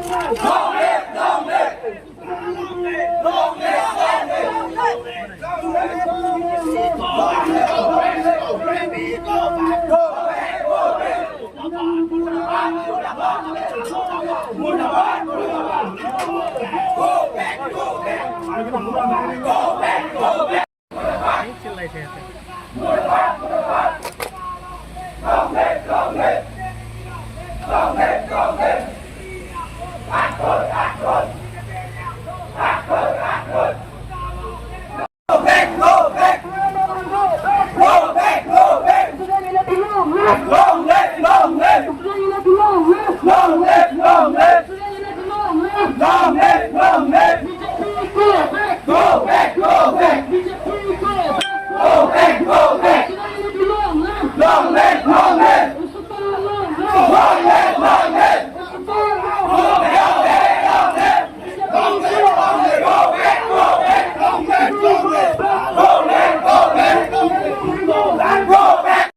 Long live, long live. Long live, long live. Go back, go back, go back, go back. মুর্দাবাদ, মুর্দাবাদ। Go back, go back. Go back, go back. চিল্লাইছে ইয়াতে। Long live, long live. Long live, long live. Accord, accord. Accord, accord. Go back, go back. Go back, go back. Long live, long live. Long live, long live. Long live, long live. Go back, go back. Go back, go back. Long live, long live. Long live, long live. Go back, long live. Long live, long live. Go back, go back. Long live, long live. Go back, go back.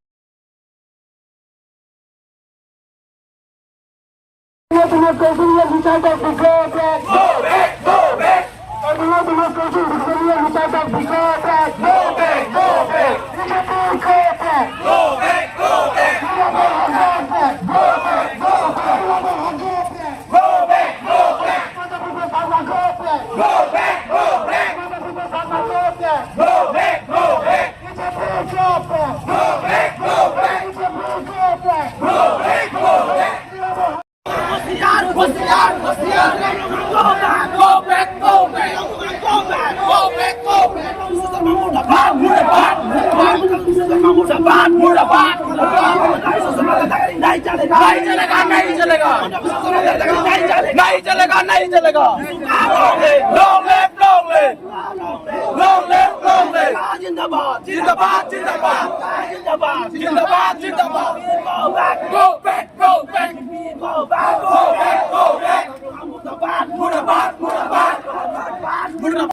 Go back, go back. Go back, go back. Go back, go back. Go back, go back. Go back, go back. Go back, go back. Go back, go back. Go back, go back. Go back, go back. Go back, go back. হুঁশিয়ার, হুঁশিয়ার, হুঁশিয়ার। Go back, go back, go back. Go back, go back, go back. মুর্দাবাদ, মুর্দাবাদ, মুর্দাবাদ, মুর্দাবাদ। नहीं चलेगा, नहीं चलेगा, नहीं चलेगा, नहीं चलेगा, नहीं चलेगा। Long live, long live, long live, long live. जिंदाबाद, जिंदाबाद, जिंदाबाद, जिंदाबाद, जिंदाबाद, जिंदाबाद। Go back, go back, go back, go back, go back, go back. मुर्दाबाद, मुर्दाबाद, मुर्दाबाद, मुर्दाबाद।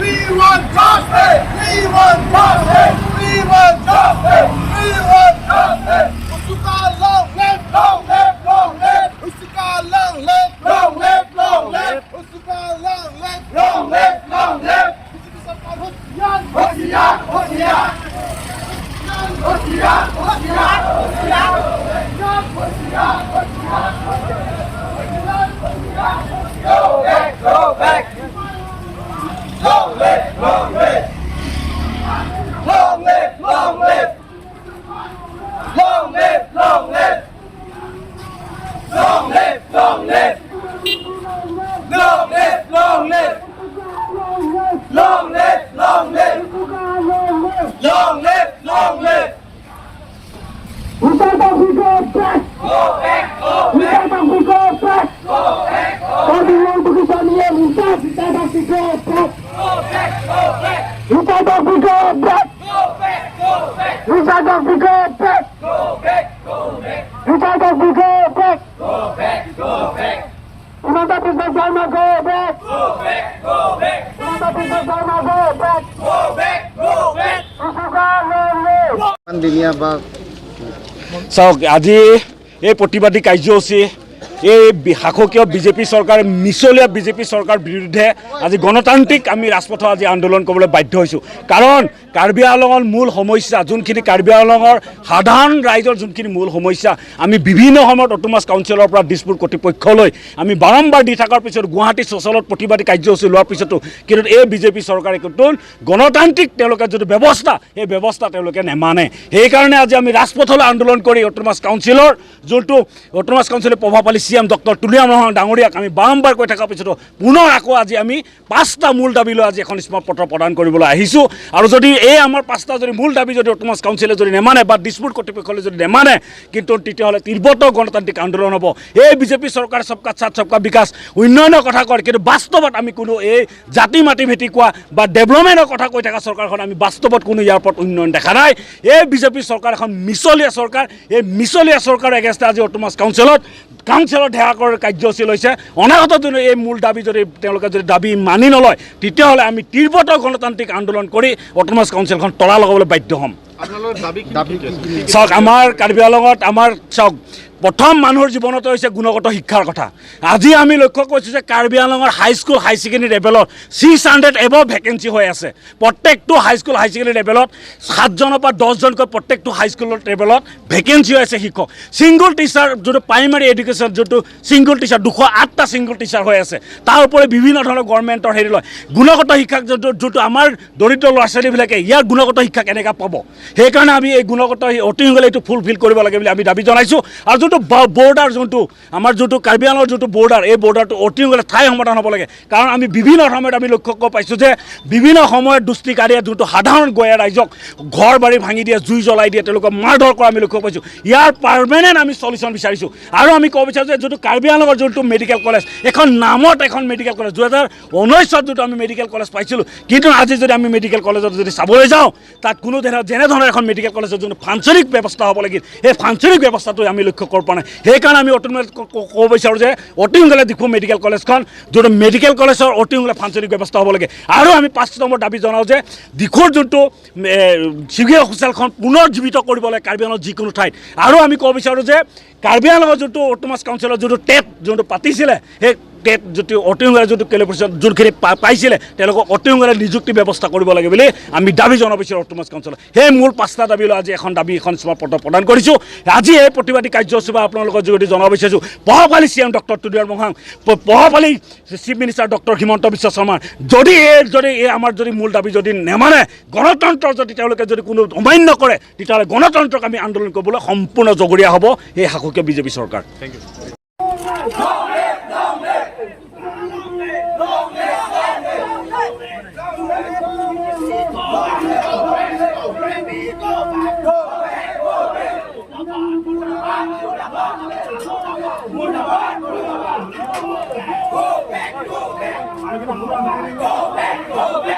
We want justice! We want justice! We want justice! We want justice! Usuka long live! Long live, long live! Usuka long live! Long live, long live! Usuka long live! Long live, long live! BJP চৰকাৰ হুঁচিয়াৰ! হুঁশিয়াৰ, হুঁশিয়াৰ! হুঁশিয়াৰ, হুঁশিয়াৰ, হুঁশিয়াৰ! হুঁশিয়াৰ, হুঁশিয়াৰ! Go back, go back! Long live, long live! Long live, long live! Long live, long live! Long live, long live! Long live, long live! Long live, long live! Long live, long live! We go back! Go back, go back! We go back! Go back, go We go back! Go back, go back! We go back! Go back, go back! We go back! Go back, go back! We go back! Go back, go back! Himanta Biswa Sarma go back! Go back, go back! Himanta Biswa Sarma go back! Go back, go back! Usuka long live! দিনীয়া বা চাওক, আজি এই প্ৰতিবাদী কাৰ্যসূচী এই শাসকীয় BJP চৰকাৰ, মিছলীয়া বিজেপি চৰকাৰ বিৰুদ্ধে আজি গণতান্ত্ৰিক আমি ৰাজপথত আজি আন্দোলন কৰিবলৈ বাধ্য হৈছোঁ। কাৰণ কাৰ্বি আংলঙৰ মূল সমস্যা যোনখিনি, কাৰ্বি আংলঙৰ সাধাৰণ ৰাইজৰ যোনখিনি মূল সমস্যা, আমি বিভিন্ন সময়ত অট'নমাছ কাউন্সিলৰ পৰা দিছপুৰ কৰ্তৃপক্ষলৈ আমি বাৰম্বাৰ দি থকাৰ পিছত, গুৱাহাটী চচলত প্ৰতিবাদী কাৰ্যসূচী লোৱাৰ পিছতো কিন্তু এই বিজেপি চৰকাৰে কিন্তু গণতান্ত্ৰিক তেওঁলোকে যিটো ব্যৱস্থা, সেই ব্যৱস্থা তেওঁলোকে নেমানে। সেইকাৰণে আজি আমি ৰাজপথলৈ আন্দোলন কৰি অট'নমাছ কাউন্সিলৰ যোনটো অট'নমাছ কাউন্সিলৰ প্ৰভাৱশালী C M doctor Tuliram Ronghang ডাঙৰীয়াক আমি বাৰম্বাৰ কৈ থকাৰ পিছতো পুনৰ আকৌ আজি আমি পাঁচটা মূল দাবী লৈ আজি এখন স্মাৰকপত্ৰ প্ৰদান কৰিবলৈ আহিছোঁ। আৰু যদি এই আমাৰ পাঁচটা যদি মূল দাবী যদি অট'নমাছ কাউন্সিলে যদি নেমানে বা দিছপুৰ কৰ্তৃপক্ষলে যদি নেমানে, কিন্তু তেতিয়াহ'লে তীব্ৰতৰ গণতান্ত্ৰিক আন্দোলন হ'ব। এই বিজেপি চৰকাৰ সবকা সাথ সবকা বিকাশ উন্নয়নৰ কথা কয়, কিন্তু বাস্তৱত আমি কোনো এই জাতি মাটি ভেটি কোৱা বা ডেভেলপমেণ্টৰ কথা কৈ থকা চৰকাৰখন আমি বাস্তৱত কোনো ইয়াৰ ওপৰত উন্নয়ন দেখা নাই। এই বিজেপি চৰকাৰ এখন মিছলীয়া চৰকাৰ। এই মিছলীয়া চৰকাৰৰ এগেইনষ্টে আজি অট'নমাছ কাউন্সিলত কাউন্সিলৰ ধেয়াকৰ কাৰ্যসূচী লৈছে। অনাগত দিনত এই মূল দাবী যদি তেওঁলোকে যদি দাবী মানি নলয়, তেতিয়াহ'লে আমি তীব্ৰতৰ গণতান্ত্ৰিক আন্দোলন কৰি অট'নমাছ কাউন্সিলখন তলা লগাবলৈ বাধ্য হ'ম। চাওক, আমাৰ কাৰ্বি আংলঙত আমাৰ চাওক প্ৰথম মানুহৰ জীৱনত হৈছে গুণগত শিক্ষাৰ কথা। আজি আমি লক্ষ্য কৰিছোঁ যে কাৰ্বি আংলঙৰ হাইস্কুল হাই ছেকেণ্ডেৰী লেভেলত 600 এবভ ভেকেঞ্চি হৈ আছে। প্ৰত্যেকটো হাইস্কুল হাই ছেকেণ্ডেৰী লেভেলত 7জনৰ পৰা 10জনকৈ প্ৰত্যেকটো হাইস্কুলৰ লেভেলত ভেকেঞ্চি হৈ আছে শিক্ষক। ছিংগল টিচাৰ যোনটো প্ৰাইমাৰী এডুকেশ্যন যোনটো ছিংগল টিচাৰ 208টা ছিংগল টিচাৰ হৈ আছে। তাৰ উপৰি বিভিন্ন ধৰণৰ গভৰ্ণমেণ্টৰ হেৰি লয়। গুণগত শিক্ষাক যোনটো আমাৰ দৰিদ্ৰ ল'ৰা ছোৱালীবিলাকে ইয়াৰ গুণগত শিক্ষা কেনেকৈ পাব, সেইকাৰণে আমি এই গুণগত অতি সোনকালে এইটো ফুলফিল কৰিব লাগে বুলি আমি দাবী জনাইছোঁ। আৰু যোনটো বৰ্ডাৰ যোনটো আমাৰ যোনটো কাৰ্বি আংলঙৰ যোনটো বৰ্ডাৰ, এই বৰ্ডাৰটো অতি সোনকালে ঠাই সমাধান হ'ব লাগে। কাৰণ আমি বিভিন্ন সময়ত আমি লক্ষ্য কৰিব পাইছোঁ যে বিভিন্ন সময়ত দুষ্কৃতিকাৰীয়ে যোনটো সাধাৰণ গঞা ৰাইজক ঘৰ বাৰী ভাঙি দিয়ে, জুই জ্বলাই দিয়ে, তেওঁলোকক মাৰধৰ কৰা আমি লক্ষ্য পাইছোঁ। ইয়াৰ পাৰ্মানেণ্ট আমি চলিউশ্যন বিচাৰিছোঁ। আৰু আমি ক'ব বিচাৰোঁ যে যোনটো কাৰ্বি আংলঙৰ যোনটো মেডিকেল কলেজ, এখন নামত এখন মেডিকেল কলেজ 2019ত যোনটো আমি মেডিকেল কলেজ পাইছিলোঁ, কিন্তু আজি যদি আমি মেডিকেল কলেজত যদি চাবলৈ যাওঁ, তাত কোনো ধৰণৰ যেনেধৰণৰ এখন মেডিকেল কলেজৰ যোনটো ফাংচনিক ব্যৱস্থা হ'ব লাগিল, সেই ফাংচনিক ব্যৱস্থাটো আমি লক্ষ্য কৰিব পৰা নাই। সেইকাৰণে আমি অতি ক'ব বিচাৰোঁ যে অতি সোনকালে ডিফু মেডিকেল কলেজখন যোনটো মেডিকেল কলেজৰ অতি সোনকালে ফাংচনিক ব্যৱস্থা হ'ব লাগে। আৰু আমি 5 নম্বৰ দাবী জনাওঁ যে ডিফুৰ যোনটো চিভিল হস্পিটেলখন পুনৰ জীৱিত কৰিব লাগে কাৰ্বি আংলঙৰ যিকোনো ঠাইত। আৰু আমি ক'ব বিচাৰোঁ যে কাৰ্বি আংলঙৰ যোনটো অট'নমাছ কাউন্সিলৰ যোনটো টেট যোনটো পাতিছিলে, সেই টেট যিটো অতি সোনকালে যোনটো কোৱালিফিকেশ্যন যোনখিনি পাইছিলে তেওঁলোকক অতি সোনকালে নিযুক্তি ব্যৱস্থা কৰিব লাগে বুলি আমি দাবী জনাব বিচাৰোঁ অট'নমাছ কাউন্সিলত। সেই মূল 5টা দাবী লৈ আজি এখন দাবী এখন স্মাৰকপত্ৰ প্ৰদান কৰিছোঁ। আজি এই প্ৰতিবাদী কাৰ্যসূচী বা আপোনালোকৰ যোগেদি জনাব বিচাৰিছোঁ পঢ়াপালি C M doctor Tuliyar Mahang, পঢ়াপালি chief minister doctor Himanta Biswa Sarma, যদি এই আমাৰ যদি মূল দাবী যদি নেমানে, গণতন্ত্ৰ যদি তেওঁলোকে যদি কোনো অমান্য কৰে, তেতিয়াহ'লে গণতন্ত্ৰক আমি আন্দোলন কৰিবলৈ সম্পূৰ্ণ জগৰীয়া হ'ব এই শাসকীয় বিজেপি চৰকাৰ। Thank you. Go back, go back. Go back, go back.